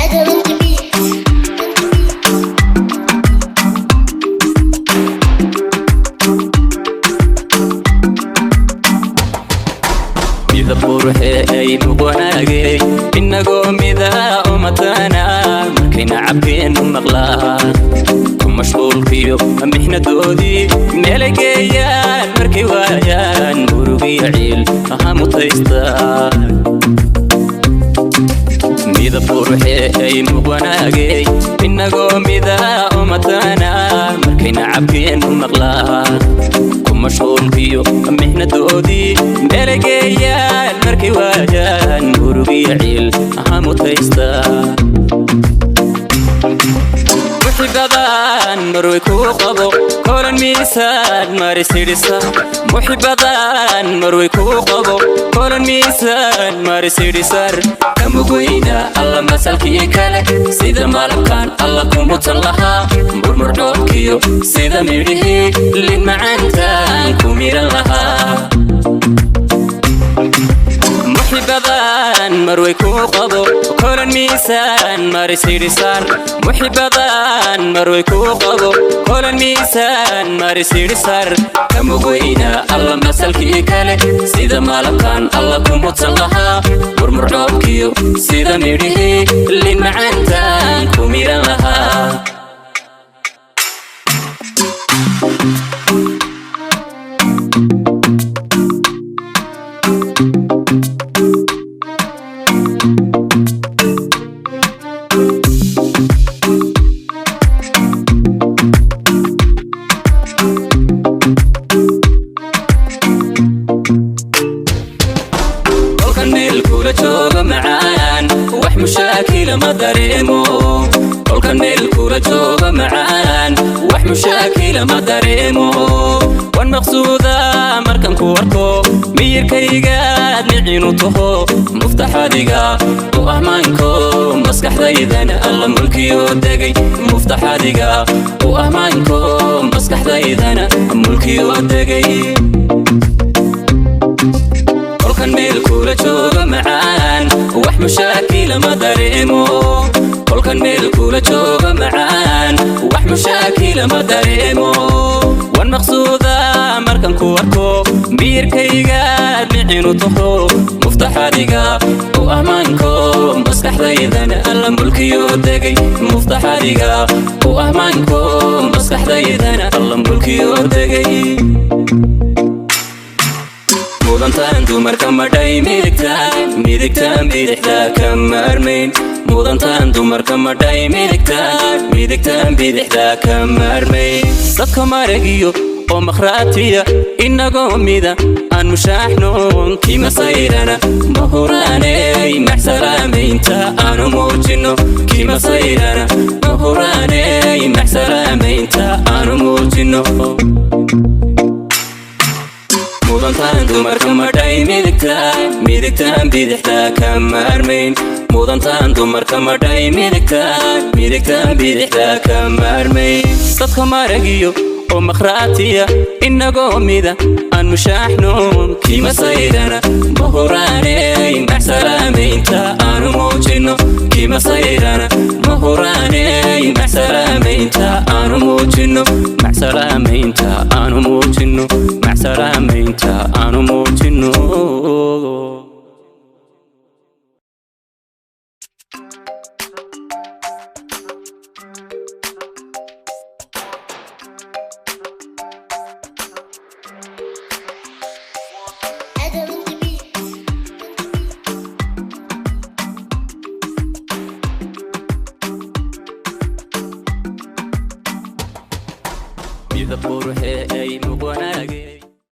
Adam the Beat. Midab quruxee ay muqwanaagay, inagoo midaa umatana markayna cabkeenu maqlaa ku mashquulkiyo mixnadoodii meelay geeyaan markay waayaan murugiyo ciil aha mutaystaan. Midab quruxee ay muqwanaagay, inagoo midaa umatana markayna cabkeenu maqlaa ku mashquulkiyo mixnadoodii meelay geeyaan markay waayaan murugiyo ciil aha mutaystaan. Muxibadan marway kuu qabo kolan miisaan marisidhisa, muxibadan marway kuu qabo kolan miisaan marisidhisar kamugweyna alla masalkii kale, sida malabkan alla kumutan lahaa, murmurdhoobkiyo sida midhihii lin macaantaan ku miran lahaa. Muxibadan marway kuu qabo kolan miisaan marisidhisar, muxibadan marway kuu qabo kolan miisaan marisidhisar kamugweyna alla masalkii kale, sida malabkan alla kumutan lahaa, murmurdhoobkiyo sida midhihii lin macaantaan ku miran lahaa. Kolkan meel kula jooga macaan wax mushaakila ma dareemo, kolkan meel kula jooga macaan wax mushaakila ma dareemo, wan maqsuuda markan ku arko miyirkaygaad micinu taho, muftaxadiga u ahmaanko maskaxdaydana alla mulkiyo degay, muftaxadiga u ahmaanko maskaxdaydana mulkiyo degay. Kolkan meel kula jooga macaan wax mushaakila ma dareemo, kolkan meel kula jooga macaan wax mushaakila ma dareemo, wan maqsuuda markan ku arko miyirkaygaad micinu taho, muftaxadiga u ahmaanko maskaxdaydana alla mulkiyo degay, muftaxadiga u ahmaanko maskaxdaydana alla mulkiyo degay. Mudantaan dumarka madhay midigta, midigtaan bidixda ka maarmayn, mudantaan dumarka madhay midigta, midigtaan bidixda ka maarmayn. Dadka maragiyo oo makhraatiya inagoo mida aan mushaaxnoon kimasayrana mahuraaney maxsalaamaynta aanu muujino, kimasayrana mahuraaney maxsalaamaynta aanu muujino. Mudantaan dumarka madhay midigta, midigtaan bidixda ka maarmayn, mudantaan dumarka madhay midigta, midigtaan bidixda ka maarmayn. Dadka maragiyo oo makhraatiya inagoo mida aan mushaaxnoon kimasayrana mahuraaney maxsalaamaynta aanu muujino, kimasayrana mahuraaney maxsalaamaynta aanu muujino, maxsalaamaynta aanu muujino, maxsalaamaynta aanu muujino. Adam the Beat. Midab quruxee ay muqwanaagay.